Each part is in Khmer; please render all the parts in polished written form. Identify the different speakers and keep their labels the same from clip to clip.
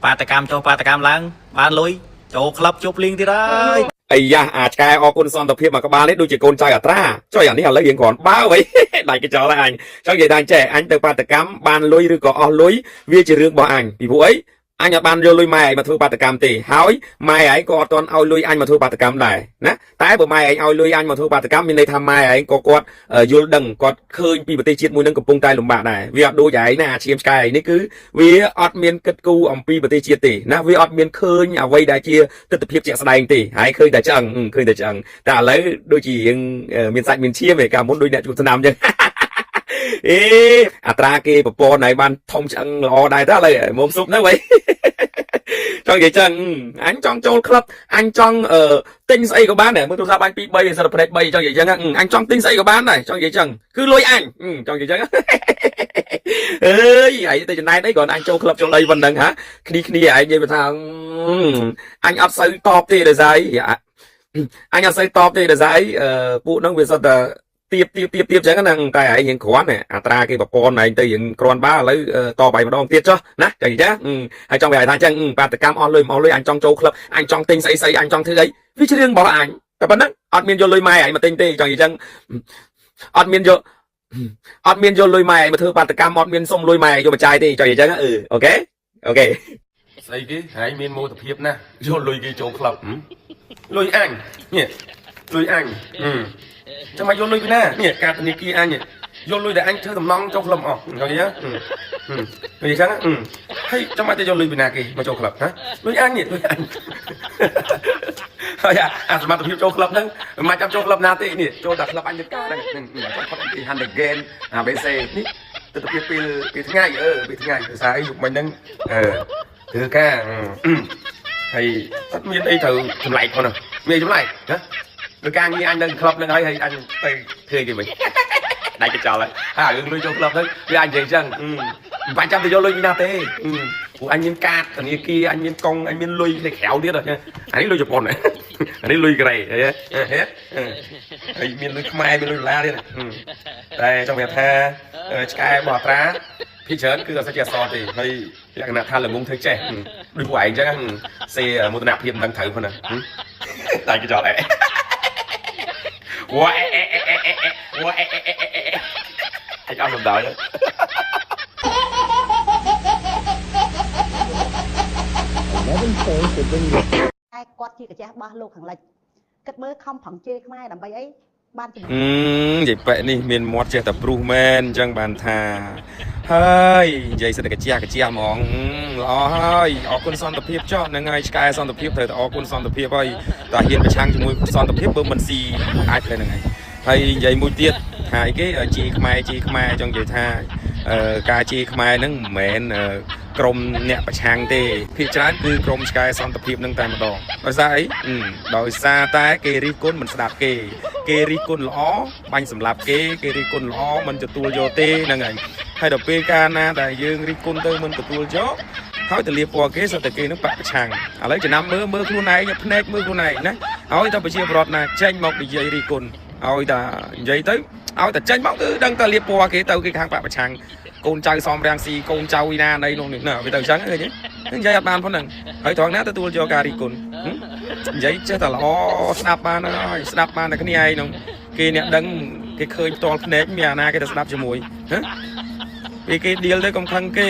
Speaker 1: បាតកម្មចុះបាតកម្មឡើងបានលុយចូលក្លឹបជប់លៀងទៀតហើយ
Speaker 2: អាយ៉ាអាចកែអរគុណសន្តិភាពមកក្បាលនេះដូចជាកូនចៅអត្រាចុយអានេះឥឡូវរៀងគ្រាន់បើវិញ ដៃគេចោលហើយអញចង់និយាយថាចេះអញទៅបាតកម្មបានលុយឬក៏អស់លុយវាជារឿងរបស់អញពីព្រោះអីអញអត់បានយកលុយម៉ែឯងមកធ្វើបាតកម្មទេហើយម៉ែឯងក៏អត់ទាន់ឲ្យលុយអញមកធ្វើបាតកម្មដែរណាតែបើម៉ែឯងឲ្យលុយអញមកធ្វើបាតកម្មមានន័យថាម៉ែឯងក៏គាត់យល់ដឹងគាត់ឃើញពីប្រទេសជាតិមួយនឹងកំពុងតែលំបាកដែរវាអត់ដូចឯងណាអាឈាមឆ្កែឯងនេះគឺវាអត់មានគិតគូរអំពីប្រទេសជាតិទេណាវាអត់មានឃើញអ្វីដែលជាទិដ្ឋភាពជាក់ស្ដែងទេហើយឃើញតែឆ្អឹងឃើញតែឆ្អឹងតែឥឡូវដូចជារៀងមានសាច់មានឈាមឯកាលមុនដូចអ្នកជួបឆ្នាំអញ្ចឹង អេអត្រាគេប្រព័ន្ធឲ្យបានធំឆ្អឹងល្អដែរតើឥឡូវមុំស៊ុបហ្នឹងវិញ ចង់និយាយចឹងអញចង់ចូលក្លឹបអញចង់អឺទិញស្អីក៏បានដែរមើលទូរស័ព្ទអញ2 3សិតភ្នែក3ចង់និយាយចឹងអញចង់ទិញស្អីក៏បានដែរចង់និយាយចឹងគឺលុយអញចង់និយាយចឹងអើយឯងទៅចំណែនអីគ្រាន់អញចូលក្លឹបចូលអីប៉ុណ្ណឹងហាគ្នាគ្នាឯងនិយាយថាអញអត់សូវតបទេដោយសារអីអញអត់សូវតបទេដោយសារអីពួកហ្នឹងវាសុទ្ធតែទៀបទៀបទៀបទៀបចឹងណាតែឯងរៀងគ្រាន់អត្រាគេប្រព័ន្ធឯងទៅរៀងគ្រាន់បើឥឡូវតបឯងម្ដងទៀតចុះណាចឹងចាហើយចង់វាឲ្យថាចឹងបាតកម្មអស់លុយមកអស់លុយអញចង់ចូលក្លឹបអញចង់ទិញស្អីស្អីអញចង់ធ្វើអីវាជារឿងរបស់អញតែប៉ុណ្ណឹងអត់មានយកលុយម៉ែឯងមកទិញទេចង់និយាយចឹងអត់មានយកអត់មានយកលុយម៉ែឯងមកធ្វើបាតកម្មអត់មានសុំលុយម៉ែយកមកចាយទេចង់និយាយចឹងអឺ OK OK
Speaker 3: ស្អីគេហើយមានមោទភាពណាស់យកលុយគេចូលក្លឹបលុយអញនេះលុយអញចាំមកយកលុយពីណានេះកាតធនាគារអញយកលុយដែលអញធ្វើតំណងចូលក្លឹបអស់ឃើញទេនិយាយចឹងហើយចាំមកទៅយកលុយពីណាគេមកចូលក្លឹបហ៎លុយអញនេះលុយអញហើយអាសមត្ថភាពចូលក្លឹបហ្នឹងមិនចាំចូលក្លឹបណាទេនេះចូលតែក្លឹបអញទៅការហ្នឹងចូលក្លឹបអញទី Hundred Gain ABC នេះទស្សនភាពពេលពេលថ្ងៃអឺពេលថ្ងៃភាសាអីយប់មិញហ្នឹងអឺធ្វើការហើយអត់មានអីត្រូវចម្លែកផងណាមានចម្លែកណាដោយការងារអញនៅក្លឹបហ្នឹងហើយហើយអញទៅធ្វើគេវិញដៃកញ្ចល់ហើយហើយរឿងលុយចូលក្លឹបហ្នឹងវាអញនិយាយចឹងមិនបាច់ចាំទៅយកលុយពីណាទេព្រោះអញមានកាតធនាគារអញមានកងអញមានលុយនៅក្រៅទៀតអានេះលុយជប៉ុនអានេះលុយកូរ៉េហើយមានលុយខ្មែរមានលុយដុល្លារទៀតតែចង់ប្រាប់ថាឆ្កែរបស់អត្រាភាគច្រើនគឺអត់សូវជាអសរទេហើយលក្ខណៈថាល្ងងធ្វើចេះដូចពួកឯងចឹងសេមោទនភាពមិនដឹងត្រូវផងណាតែគេចោលអេវ៉ាអេអេអេអេវ៉ាអេអេអេអេអញអត់សំដៅ
Speaker 4: តែគាត់ជាកាចាស់របស់លោកខាងលិចគិតមើលខំប្រឹងជេរខ្មែរដើម្បីអីបានចំណេញ
Speaker 2: និយាយប៉ែនេះមានមាត់ចេះតែព្រុសមែនអញ្ចឹងបានថាហើយនិយាយសិតតែកាជះកាជះហ្មងល្អហើយអរគុណសន្តិភាពចុះហ្នឹងហើយឆ្កែសន្តិភាពត្រូវតែអរគុណសន្តិភាពហើយតែហ៊ានប្រឆាំងជាមួយសន្តិភាពបើមិនស៊ីអាចទៅហ្នឹងហើយហើយនិយាយមួយទៀតថាអីគេជីខ្មែរជីខ្មែរចង់និយាយថាការជីខ្មែរហ្នឹងមិនមែនក្រុមអ្នកប្រឆាំងទេភាគច្រើនគឺក្រុមឆ្កែសន្តិភាពនឹងតែម្ដងដោយសារអីដោយសារតែគេរិះគន់មិនស្ដាប់គេគេរិះគន់ល្អបាញ់សម្លាប់គេគេរិះគន់ល្អមិនទទួលយកទេហ្នឹងហើយហើយដល់ពេលកាលណាដែលយើងរិះគន់ទៅមិនទទួលយកហើយទៅលៀបពណ៌គេសុទ្ធតែគេនឹងបាក់ប្រឆាំងឥឡូវចំណាំមើលមើលខ្លួនឯងភ្នែកមើលខ្លួនឯងណាឲ្យតែប្រជាពលរដ្ឋណាចេញមកនិយាយរិះគន់ឲ្យតែនិយាយទៅឲ្យតែចេញមកគឺដឹងតែលៀបពណ៌គេទៅគេខាងបាក់ប្រឆាំងកូនចៅសំរាំងស៊ីកូនចៅឯណាណីនោះនេះណាវាទៅអញ្ចឹងឃើញទេនិយាយអត់បានផងហ្នឹងហើយត្រង់ណាទទួលយកការរិះគន់និយាយចេះតែល្អស្ដាប់បានហើយស្ដាប់បានតែគ្នាឯងនោះគេអ្នកដឹងគេឃើញផ្ទាល់ភ្នែកមានអាណាគេទៅស្ដាប់ជាមួយហ៎ពេលគេឌៀលទៅកុំខឹងគេ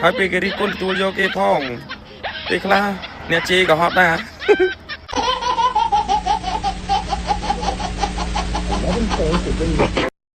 Speaker 2: ហើយពេលគេរិះគន់ទទួលយកគេផងពេលខ្លះអ្នកជេរក៏ហត់ដែរ